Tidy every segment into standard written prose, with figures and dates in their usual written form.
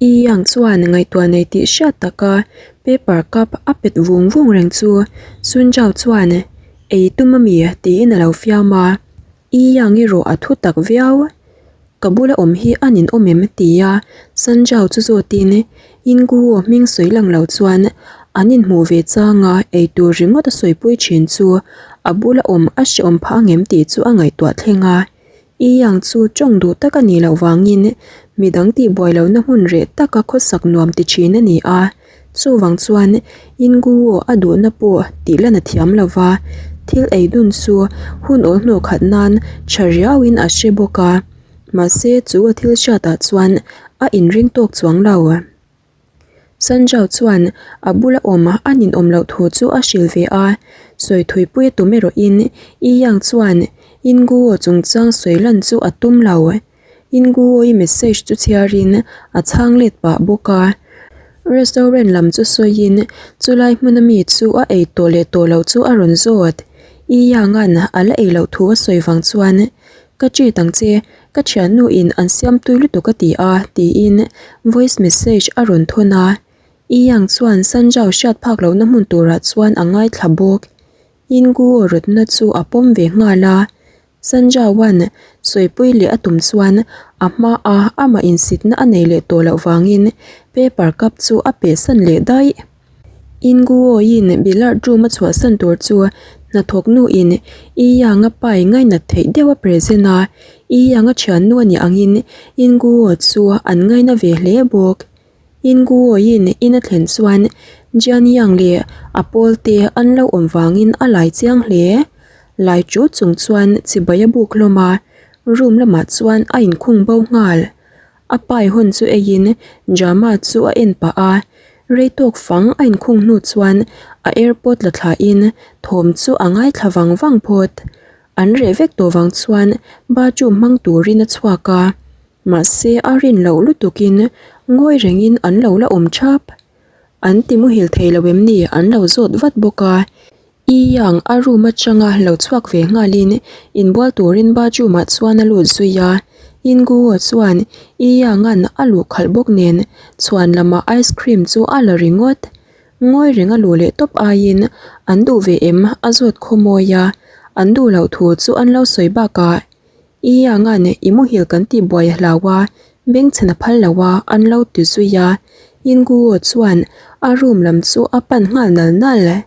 I Yang chuan ngaihtuah nei tih hriat taka paper cup a pet vung vung reng chu Sun Zhao chuan ei tum ami tiin a lo fiam a, I Yang erawh a thu tak viau. Ka bula awm hi a ninawm em tia Sun Zhao chu zawtin Yinguo hming sawi lang lo chuan an inhmuh ve changa ei tur ringawt a sawipui thin chu a bula awm a hreawm phah angem tih chu a ngaihtuah thleng a. I Yang chu tawng duh tak a nih loh vangin midang tihbuai lohna hmun reh taka khawsak nuam ti thin a ni a, chuvang chuan Yinguo a duhna pawh tih lan a thiam lo va, thil ei dun chu hun awl hnawh khat nan tha riauin a hre bawk a, mahse chu a thil hriatah chuan a inring tawk chuang lo. Sanjao chuan a bula awm a ninawm loh thu chu a hrilh ve a, sawi thuipui a tum erawhin I Yang chuan Inguo chungchang sawi lan chu a tum lo. Inguo-i message chu chhiarin a chhang let pah bawk a. Restaurant lam chu sawiin chulai hmuna mi chu a ei tawh leh tawh loh chu a rawn zawt. I Yang-a'n a la ei loh thu a sawi vang chuan, Ka treat ang che, Ka thiannu in an siam tui lutuk a ti a tiin voice message a rawn thawn a, I Yang chuan Sanjao hriat phak lohna hmun turah chuan a ngaithla bawk. Yinguo rawtna chu a pawm ve nghal a, Sanjaoan sawipui leh a tum chuan a hma a amah insitna a nei leh tawh loh vangin paper cup chu a pehsan leh daih. Inguoin billiard room a chhuahsan tur chu hnathawk nuin I Yang-a pai ngainat theih deuh a present a, I Yang-a thiannu a nih angin Inguo chu an ngaina ve hle bawk. Inguoin in a thlen chuan Jian Yang leh a pawl te an lo awm vangin a lai chiang hle. Lai chu chung chuan chibai a buk hlawm a, room lamah chuan a inkhung bo nghal. A pai hawn chu eiin drama chu a en pah a, rei tawk fang a inkhung hnu chuan a airpod la thlain thawm chu a ngaithla vang vang phawt. An reh vek tawh vang chuan bathroom hmang turin a chhuak a, mahse a rin loh lutukin ngawi rengin an lo la awm thap. An ti muhil thei lo em ni an lo zawt vat bawk a. I Yang a room atanga lo chhuak ve nghalin inbual turin bathroom ah chuan a lut zui a, Inguo chuan I Yang-a'n a luh khalh bawk nen chhuan lamah ice cream chu a la ringawt. Ngawi reng a luh leh tawp aiin an duh ve em a zawt khawmawi a, an duh loh thu chu an lo sawi bakah I Yang-a'n i muhil kan tih buai a hlau a, bengchhen a phal lo a an lo ti zui a, Inguo chuan a room lam chu a pan nghal nal nal.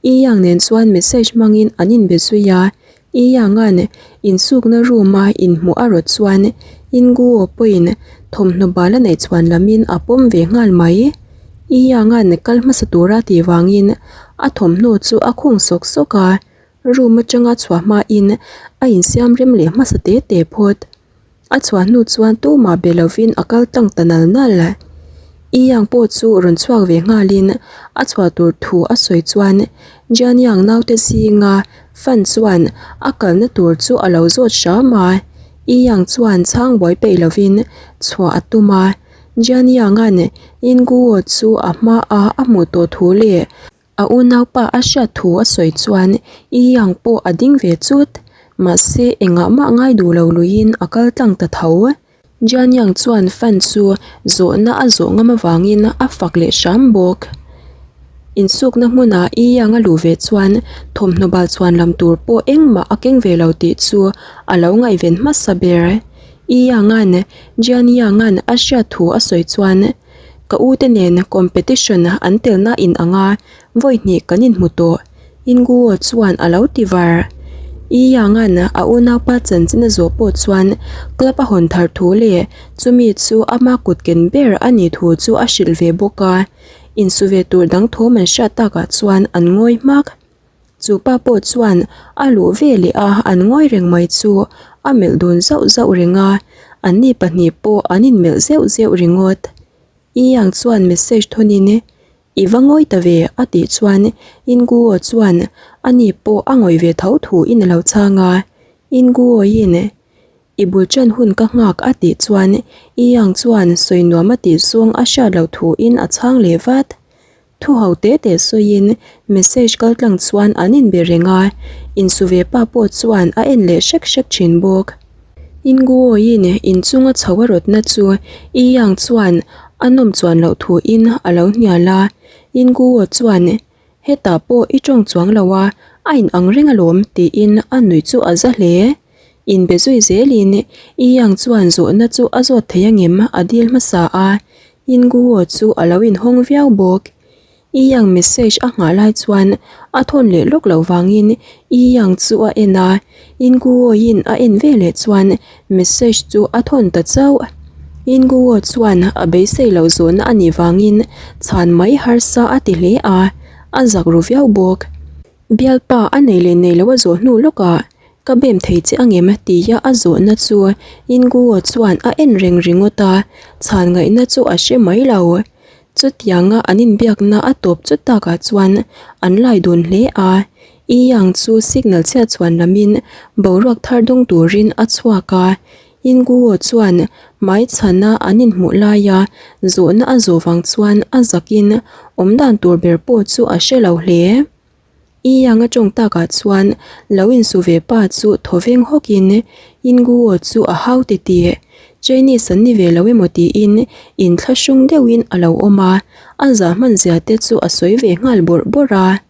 I Yang nen chuan message hmangin an inbe zui a, I Yang-a'n insukna room-a inhmuh a rawt chuan Inguo pawhin thawmhnaw bal a neih chhuan lamin a pawm ve nghal mai. I Yang-a'n kal hmasa tura tih vangin a thawmhnaw chu a khung sawk sawk a, room atanga chhuah hmain a insiam rem leh hmasa te te phawt. A chhuah hnu chuan tumah be lovin a kal tlang ta nal nal. I Yang pawh chu rawn chhuak ve nghalin a chhuah tur thu a sawi chuan Jian Yang naute zinga fan chuan a kalna tur chu a lo zawt hram a. I Yang chuan chhang buai peih lovin chhuah a tum a. Jian Yang-a'n Yin Guo chu a hmaa a hmuh tawh thu leh A unaupa a hriat thu a sawi chuan I Yang pawh a ding ve chut. Mahse engah mah ngai duh lo luiin a kal tlang ta tho. Jian Yang chuan fan chu zawhna a zawh ngam avangin a fak leh hram bawk. Insukna hmuna I Yang a luh ve chuan thawmhnaw bal chhuan lam tur pawh engmah a keng ve lo tih chu a lo ngaihven hmasa ber. I Yang-a'n Jian Yang-a'n a hriat thu a sawi chuan Ka u te nen competition an telna in ang a, vawi hnih kan inhmu tawh. Inguo chuan a lo ti var. I Yang-a'n a unaupa chanchin a zawh pawh chuan club a hawn thar thu leh chumi chu ama kut ken ber a nih thu chu a hrilh ve bawk a. Insu ve tur dang thawm an hriat takah chuan an ngawi hmak. Chu pa pawh chuan a luh ve leh a, an ngawi reng mai chu a melh dun zauh zauh reng a, anni pahnih pawh an inmelh zeuh zeuh ringawt. I Yang chuan message thawnin, I va ngawi ta ve a tih chuan In Guo chuan ani pawh a ngawih ve tho thu in a lo chhang a, In Guo-in I bul ṭan hun ka nghak a tih chuan I Yang chuan sawi nuam a tih zawng a hriat loh thu in a chhang leh vat. Thu ho te te sawiin message kal tlang chuan an inbe reng a, insu ve pa pawh chuan a en leh hrek hrek thin bawk. Inguoin inchunga chho a rawtna chu I Yang chuan A nawm chuan loh thu in a lo hnial a, Inguo chuan Hetah pawh i tawng chuang lo a, a in ang reng alawm tiin a nuih chu a za hle. Inbe zui zelin I Yang chuan zawhna chu a zawt thei angem a dil hmasa a, Inguo chu a lo inhawng viau bawk. I Yang message a nghah lai chuan a thawn leh lawk loh vangin I Yang chu a en a, In Guo-in a en ve leh chuan message chu a thawn ta chauh. In Guo chuan a beisei loh zawhna a nih vangin chhan mai harsa a ti hle a, a zak ru viau bawk. Bialpa a nei leh nei lo a zawh hnu lawkah ka bem thei che angem tia a zawhna chu In Guo chuan a en reng ringawt a, chhan ngaihna chu a hre mai lo. Chutianga an inbiakna a tawp chu takah chuan an lai dun hle a, I Yang chu signal chhiat chhuan lamin boruak thar dawng turin a chhuak a, In Guo chuan hmai chhana an inhmuh laia zawhna a zawh vang chuan a zakin awmdan tur ber pawh chu a hre lo hle. I Yang a tawng takah chuan lo insu ve pa chu thaw veng hawkin In Guo chu a hau ti tih. Chinese an ni ve lo emaw tiin inthlahrung deuhin a lo awm a, a zah hman zia te chu a sawi ve nghal bawrh bawrh a.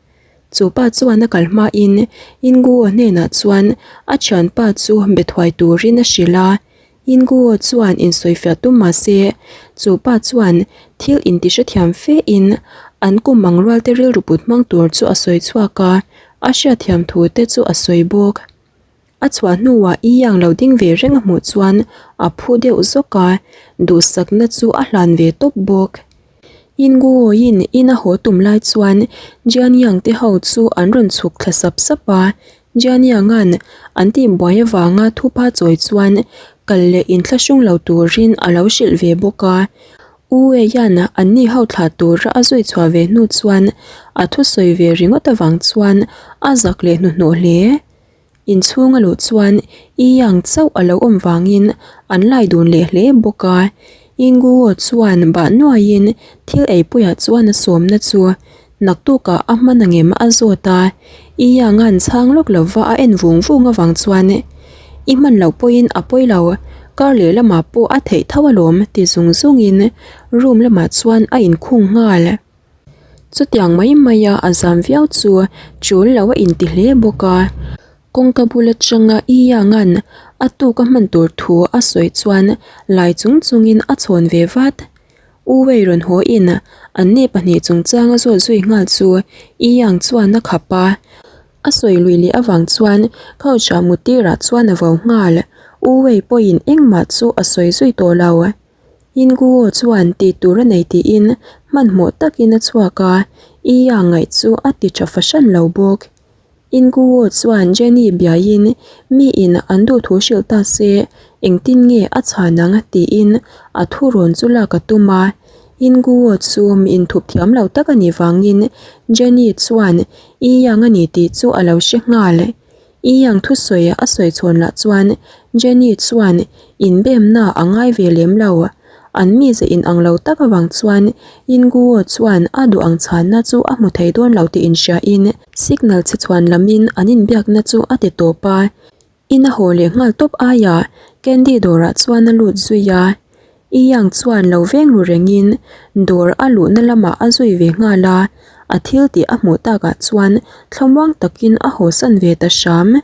Chu pa chuan a kal hmain In Guo hnenah chuan a thianpa chu be thuai turin a hrilh a. Inguo chuan insawifiah tum mah se, chu pa chuan thil intihrethiam fe in an kum ang rual te rilru put hmang tur chu a sawi chhuak a, a hriatthiam thu te chu a sawi bawk. A chhuah hnuah I Yang lo ding ve reng a hmuh chuan a phu deuh zawk a, duhsakna chu a hlan ve tawp bawk. Inguo in in a haw tum lai chuan Jian Yang te ho chu an rawn chhuk thla sap sap a, Jianianga'n an tihbuai avanga thupa chawi chuan kal leh inthlahrung lo turin a lo hrilh ve bawk a. U Weia'n anni ho thlah tura a zui chhuah ve hnu chuan a thusawi ve ringawt avang chuan a zak leh hnuhnawh hle. Inchhung a luh chuan I Yang chauh a lo awm vangin an lai dun leh hle bawk a. Inguo chuan bah nuaiin thil eipuiah chuan a sawmna chu Naktukah a hman angem a zawt a, I Yanga'n chhang lawk lova a en vung vung avang chuan I hman loh pawhin a pawi lo, kar leh lamah pawh a theih tho alawm ti zung zungin room lamah chuan a inkhung nghal. Chutiang mai maia a zam viau chu tul lo a inti hle bawk a, kawngka bul atanga I Yanga'n a tuk a hman tur thu a sawi chuan lai chung chungin a chhawn ve vat. U Wei rawn haw in an ni pahnih chungchang a zawt zui nghal chu I Yang chuan a khap a. A sawi lui leh avang chuan couch ah muttir ah chuan a vo nghal. U Wei pawhin engmah chu a sawi zui tawh lo. Yin Guo chuan tih tur a nei tiin hmanhmawh takin a chhuak a, I Yang ngaih chu a ti tha fahran lo bawk. Inguo chuan Jenny biaiin miin an duhthu hrilh ta se engtin nge a chhan ang tiin a thurawn chu lak a tum a. Inguo chu mi inthup thiam lo tak a nih vangin Jenny chuan I Yang a ni tih chu a lo hre nghal. I Yang thusawi a sawi chhawn lah chuan Jenny chuan inbemna a ngai ve lem lo. An mize in ang lo tak avang chuan Inguo chuan a duh ang chhanna chu a hmu thei dawn lo tih inhria in signal chhe chhuan lam in an inbiakna chu a ti tawp a. In a haw leh nghal tawp aiah Candy dawrah chuan a lut zui a. I Yang chuan lo veng ru reng in dawr a luhna lamah a zui ve nghal a, a thil tih a hmuh takah chuan thlamuang takin a hawsan ve ta hram.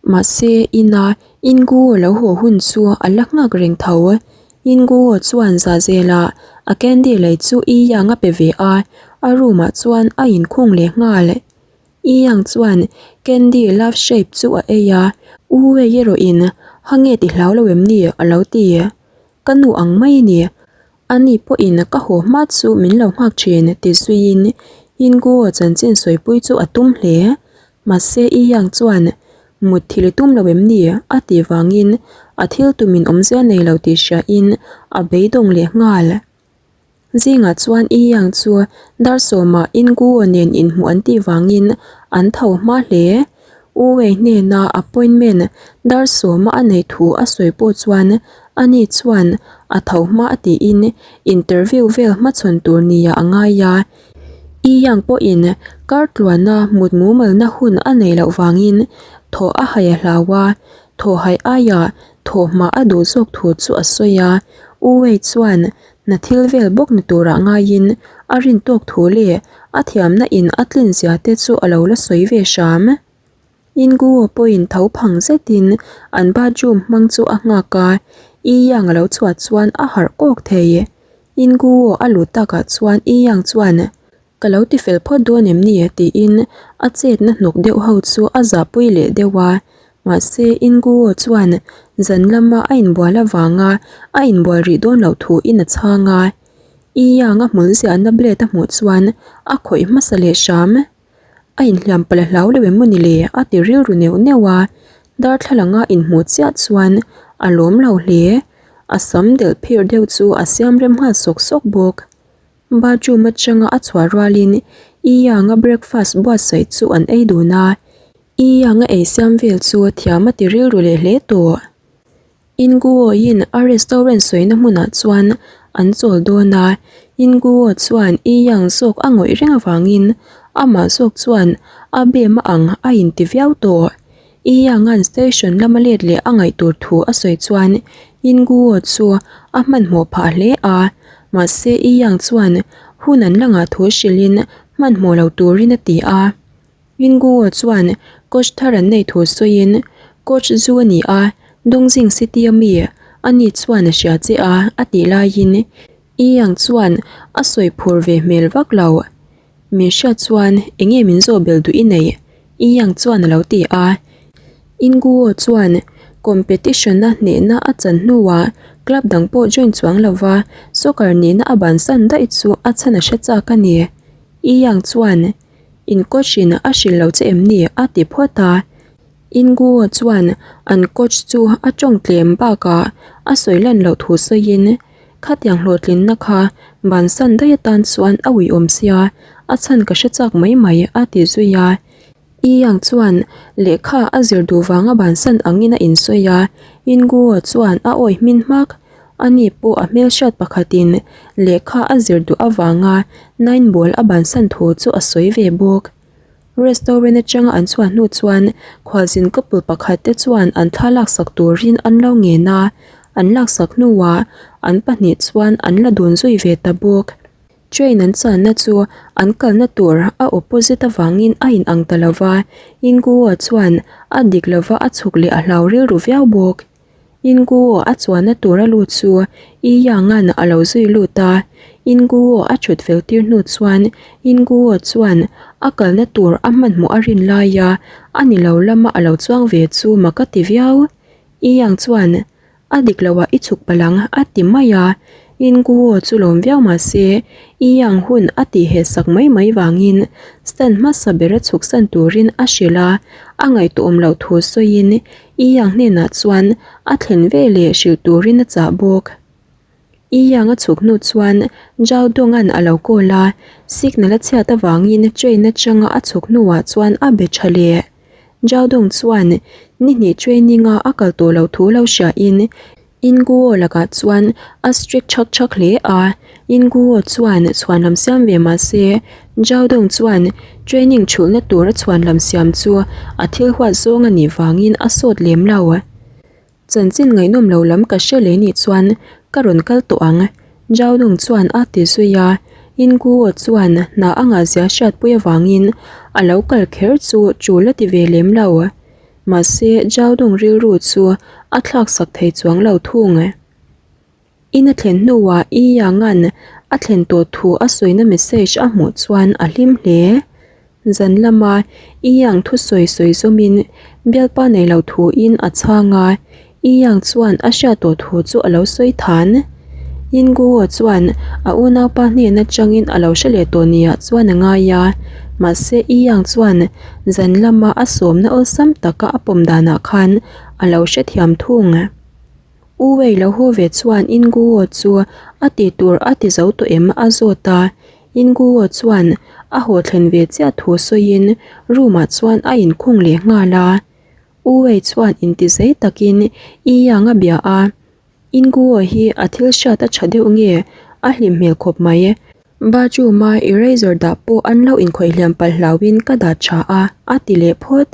Mahse, ina Inguo lo haw hun chu a la nghak reng tho. Inguo chuan Zahzela a candy lei chu I Yang a pe ve a, a room ah chuan a inkhung leh nghal. I Yang chuan candy love shape chu a ei a, U Wei erawhin ha nge ti hlau lo em ni a lo ti. Ka nu ang mai a ni. Ani pawhin ka haw hma chu min lo nghak thin ti zuiin Inguo chanchin sawipui chu a tum hle. Mahse I Yang chuan mut thil i tum lo em ni? a tih vangin a thil tumin awmzia nei lo tih hriain a beidawng leh nghal. Zingah chuan I Yang chu dar sawmah Inguo nen inhmuh an tih vangin an tho hma hle. U Wei hnena appointment dar sawma a neih thu a sawi pawh chuan ani chuan a tho hma a tiin interview vel hmachhawn tur nia a ngai a. I Yang pawhin kar tluana mut mumalna hun a neih loh vangin thaw a hai a hlau a, thaw hai aia thaw hma a duh zawk thu chu a sawi a. U Wei chuan hna thil vel bawk ni turah ngaiin a rin tawk thu leh a thiamna in a tlin zia te chu a lo la sawi ve hram. Inguo pawhin tho phang zetin an bathroom hmang chu a nghak a, Yi Yang a lo chhuah chuan a harh kawk thei. Inguo a lut takah chuan Yi Yang chuan Ka lo ti fel phawt dawn em ni? tiin a chetna hnawk deuh ho chu a zahpui leh deuh a. Mahse, Inguo chuan zan lama a inbual avanga a inbual rih dawn loh thuin a chhang a. Yi Yang a hmul ziahna blade a hmuh chuan a khawih hmasa leh hram. A inhliam palh a hlau lo em maw ni le? a ti rilru neuh neuh a. Darthlalanga inhmuh chiah chuan a lawm lo hle. A sam delh phir deuh chu a siam rem nghal sawk sawk bawk. Bathroom atanga a chhuah rualin I Yang-a breakfast buatsaih chu an ei dun a, I Yang-a ei siam vel chu thiam a ti rilru leh hle tawh. Inguo-in a restaurant sawina hmunah chuan an chawl dawn a, Inguo chuan I Yang zawk a ngawih reng avangin amah zawk chuan a bem a ang a inti viau tawh. I Yang-a'n station lama let leh a ngaih tur thu a sawi chuan Inguo chu a hmanhmawh phah hle a, mahse I Yang chuan hun an la ngah thu hrilhin hmanhmawh lo turin a ti a. Inguo chuan coach thar an neih thu sawiin coach zu a ni a, Dongjing City a mi ani chuan a hria che a a tih laiin I Yang chuan a sawi phur ve hmel vak lo. Min hriat chuan enge min zawh bel duh i neih? I Yang chuan a lo ti a. Inguo chuan competition-a hnehna a chan hnuah club dang pawh join chuang lova soccer nihna a bansan daih chu a chhan a hre chak a ni. I Yang chuan In coach-in a hrilh lo che em ni? a ti phawt a. Inguo chuan an coach chu a tawng tlem bakah a sawi lan loh thu sawiin Khatiang hlawhtlinna kha bansan daih atan chuan a uiawm sia, a chhan ka hre chak mai mai a ti zui a. I Yang chuan lehkha a zir duh vanga bansan angin a insawi a, Inguo chuan a awi hmin hmak. Ani pawh a hmelhriat pakhatin lehkha a zir duh avanga nine ball a bansan thu chu a sawi ve bawk. Restaurant atanga an chhuah hnu chuan khualzin couple pakhat te chuan an thla laksak turin an lo ngen a, an laksak hnuah an pahnih chuan an la dun zui ve ta bawk. Train an channa chu an kalna tur a opposite avangin a inang ta lo va, Inguo chuan a dik lova a chhuk leh a hlau rilru viau bawk. Inguo a chuanna tur a lut chu I Yang-a'n a lo zui lut a, Inguo a thut fel tir hnu chuan Inguo chuan a kalna tur a hmanhmawh a rin laia a ni lo lama a lo chuang ve chu mak a ti viau. I Yang chuan a dik loh ah i chhuk palh ang a ti mai a, Inguo chu lawm viau mah se I Yang hun a tih heh sak mai mai vangin stand hmasa bera chhuk san turin a hrilh a, a ngaihtuahawm loh thu sawiin I Yang hnenah chuan a thlen ve leh hrilh turin a chah bawk. I Yang a chhuk hnu chuan Zhao Dong-a'n a lo call a, signal a chhiat avangin train atanga a chhuk hnuah chuan a be tha leh. Zhao Dong chuan ni hnih training-a a kal tawh loh thu lo hriain Inguo lakah chuan a strict chhak chhak hle a, Inguo chuan chhuanlam siam ve mah se, Zhao Dong chuan training thulhna tura chhuanlam siam chu a thil huat zawng a nih vangin a sawt lem lo. Chanchin ngaihnawm lo lam ka hre leh nih chuan ka rawn kal tawh ang, Zhao Dong chuan a ti zui a, Inguo chuan hna a ngahzia hriatpui avangin a lo kal kher chu tul a ti ve lem lo. Mahse, Zhaodong rilru chu a thlaksak thei chuang lo thung. In a thlen hnuah Yi Yang-a'n a thlen tawh thu a sawina message a hmuh chuan a hlim hle. Zan lama Yi Yang thusawi sawi zawmin bialpa nei lo thuin a chhang a, Yi Yang chuan a hriat tawh thu chu a lo sawi than. Yin Guo chuan a unaupa hnen atangin a lo hre leh tawh niah chuan a ngai a, mahse Yi Yang chuan zan lama a sawmna awlsam taka a pawm danah khan a lo hrethiam thung. U Wei lo haw ve chuan Yin Guo chu a tih tur a ti zo tawh em a zawt a, Yin Guo chuan a haw thlen ve chiah thu sawiin room ah chuan a inkhung leh nghal a. U Wei chuan intizei takin Yi Yang a bia a. Inguo hi a thil hriat a tha deuh nge a hlim hmel khawp mai. Bathroom a eraser dah pawh an lo inkhawih hliam palh hlauhin ka dah tha a, a ti leh phawt.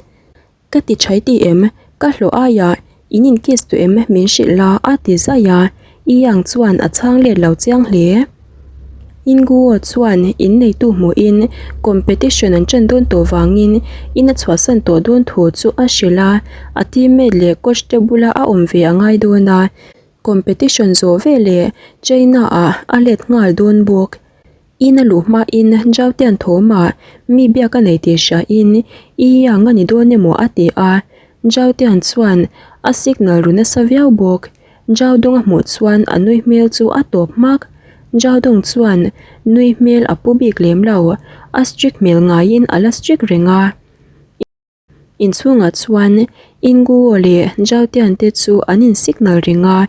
Ka ti tha i ti em? Ka hlawh aiah in in kiss duh em min hrilh la a ti zaih a. Yang chuan a chhang let lo chiang hle. Inguo chuan inneitu hmuhin competition an ṭan dawn tawh vangin in a chhuahsan tawh dawn thu chu a hrilh a, a teammate leh coach te bula a awm ve a ngai dawn a, competition zawh veleh China ah a let nghal dawn bawk. In a luh hmain Zhaotian thawmah mi biak a nei tih hriain I Yang a ni dawn emaw a ti a, Zhaotian chuan a signal ru nasa viau bawk. Zhao Dong a hmuh chuan a nui hmel chu a tawp hmak. Zhao Dong chuan nui hmel a pu bik lem lo, a strict hmel ngaiin a la strict reng a. Inchhungah chuan Inguo leh Zhaotian te chu an in signal reng a,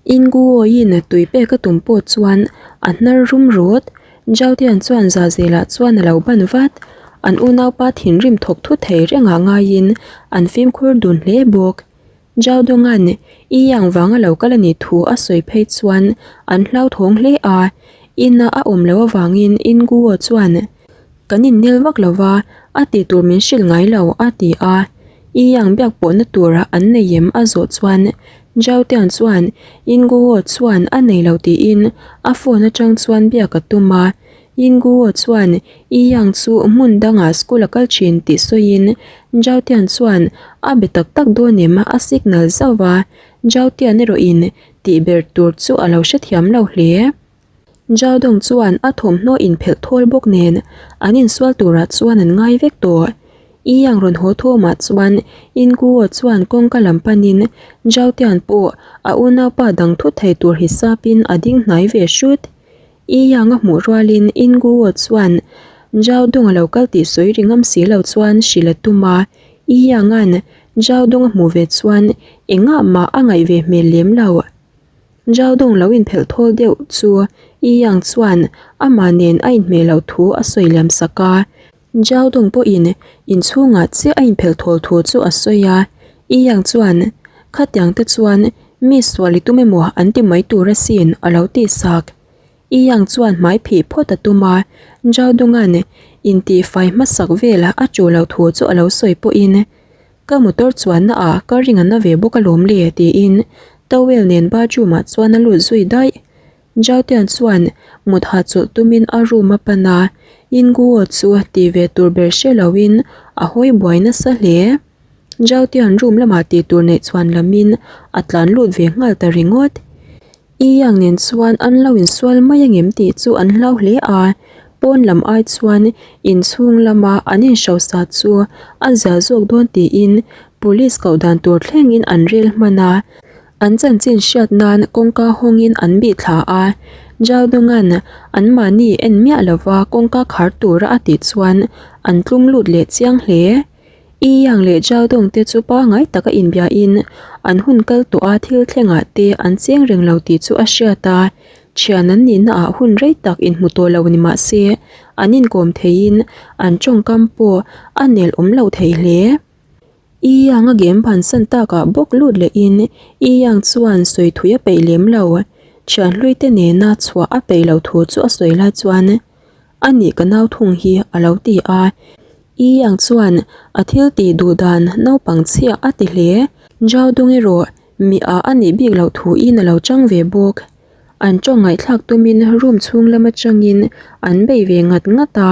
Inguo-in tui pek a tum pawh chuan a hnar rum rawt. Zhaotian chuan Zahzelah chuan a lo ban vat. An unaupa thinrim thawk thut thei rengah ngaiin an fimkhur dun hle bawk. Zhao Dong-a'n I Yang vanga lo kal a nih thu a sawi phei chuan an hlauthawng hle a, ina a awm loh avangin Inguo chuan Kan innel vak lo va, a tih tur min hrilh ngai lo, a ti a. I Yang biak pawhna tur an nei em a zawh chuan Zhao Tian chuan Inguo chuan a nei lo tiin a phone atang chuan biak a tum a. Yinguo chuan Yi Yang chu hmun dangah school a kal thin tih sawiin Zhao Tian chuan a be tak tak dawn em a signal zauh va, Zhao Tian erawhin tih ber tur chu a lo hrethiam lo hle. Zhao Dong chuan a thawmhnaw inphelh thawl bawk nen an insual turah chuan an ngai vek tawh. Yi Yang rawn haw thawmah chuan Yinguo chuan kawngka lam panin Zhao Tian pawh a unaupa dang thut thei tur hisapin a ding hnai ve hrut. I Yang a hmuh rualin Inguo chuan Zhao Dong a lo kal tih sawi ri ngam si lo chuan hrilh a tum a, I Yang-a'n Zhao Dong a hmuh ve chuan engah mah a ngaih ve hmel lem lo. Zhao Dong lo inphelh thawl deuh chu I Yang chuan amah nen a inhmeh loh thu a sawi liam sak a, Zhao Dong pawhin inchhungah chiah a inphelh thawl thu chu a sawi a, I Yang chuan, Khatiang te chuan mi sual i tum emaw an ti mai tur asin a lo tih sak. I Yang chuan hmai phih phawt a tum a, Zhao Donga'n intihfai hmasak vel a chu loh thu chu a lo sawi pawhin, Ka motor chuanna ah ka ring a na ve bawk alawm le tiin towel nen bathroom ah chuan a lut zui daih. Zhaotian chuan mut hahchawlh tumin a room a pan a, Yinguo chu ti ve tur ber hre loin a hawi buai nasa hle. Zhaotian room lamah tih tur neih chhuan lamin a tlan lut ve nghal ta ringawt. I Yang nen chuan an lo insual mai angem tih chu an hlau hle a, pawn lam ai chuan inchhung lama an inhrosa chu a zia zawk dawn tiin police koh dan tur thlengin an rel hman a. An chanchin hriat nan kawngka hawngin an bih thla a, Zhaodonga'n anmahni en miah lova kawngka khar tura a tih chuan an tlum lut leh chiang hle. I Yang leh Zhaodong te chu pangngai taka inbiain an hun kal tawh a thil thlengah te an cheng reng lo tih chu a hriat a, thian an nihna ah hun rei tak inhmu tawh lo ni mah se an inkawm theiin an tawngkam pawh a nel awm lo thei hle. I Yang a game bansan takah bawk lut lehin I Yang chuan sawi thui a peih lem lo. Thian hlui te nena chhuah a peih lo thu chu a sawi lai chuan a nih ka nau thung hi a lo ti a. I Yang chuan a thil tih duh dan naupang chhiah a ti hle. Zhao Dong erawh mi ah a nih bik loh thu in a lo chang ve bawk. An tawng ngaihthlak tumin room chhung lam atangin an bei ve ngat ngat a,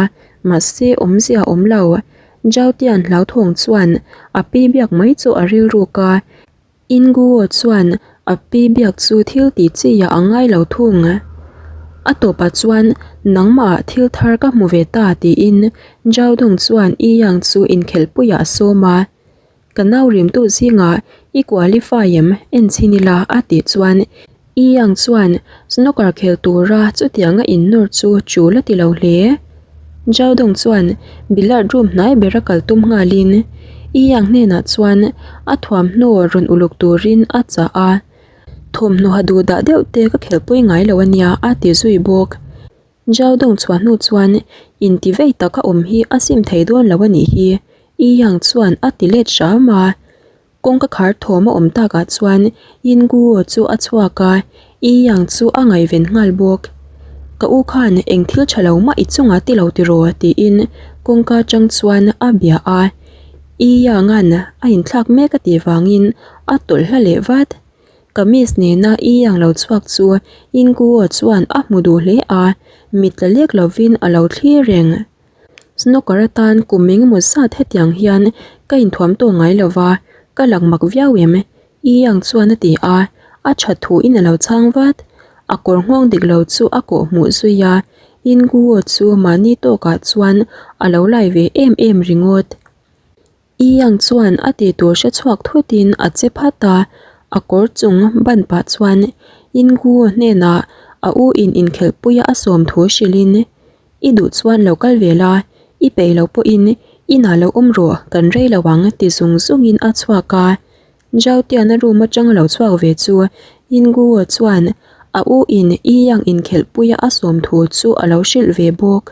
mahse awmzia a awm lo. Zhaotian hlauthawng chuan a pi biak mai chu a rilruk a, Inguo chuan a pi biak chu thil tih chi ah a ngai lo thung. A tawpah chuan nangmah ah thil thar ka hmu ve ta tiin Zhao Dong chuan Yi Yang chu inkhelhpuiah a sawm a. Ka nau rimtu zingah i qualify em en chhin ila a tih chuan I Yang chuan snooker khel tura chutianga innawr chu tul a ti lo hle. Zhao Dong chuan billiard room hnai bera kal tum nghalin I Yang hnenah chuan a thuamhnaw rawn uluk turin a chah a, Thawmhnaw ha duh dah deuh te ka khelhpui ngai lo ania a ti zui bawk. Zhao Dong chhuah hnu chuan inti vei taka awm hi a sim thei dawn lo a nih hi, Yi Yang chuan a ti let hram a. Kawngka khar thawm a awm takah chuan Yin Guo chu a chhuak a, Yi Yang chu a ngaihven nghal bawk. Ka u khan eng thil tha lo mah i chungah ti lo tiraw tiin kawngka atang chuan a bia a. Yi Yang-a'n a inthlak mek a tih vangin a tawlh hla leh vat. Kamis nena I Yang lo chhuak chu In Guo chuan a hmu duh hle a, mit la lek lovin a lo thlir reng. Snooker atan kum engemaw zat hetiang hian ka inthuam tawh ngai lo va, ka lak mak viau em? I Yang chuan a ti a, a that thuin a lo chhang vat. A kawr nghawng dik lo chu a kawh hmuh zui a, In Guo chu mahni tawkah chuan a lo lai ve em em ringawt. I Yang chuan a ti tur hre chhuak thutin a che phat a, a kawr chung ban pah chuan In Guo hnenah a u in inkhelhpuia a sawm thu hrilhin, I duh chuan lo kal ve la, i peih loh pawhin inah lo awm rawh, kan rei lo ang ti zung zungin a chhuak a. Zhao Tian-a room atang lo chhuak ve chu In Guo chuan a u in I Yang inkhelhpuia a sawm thu chu a lo hrilh ve bawk.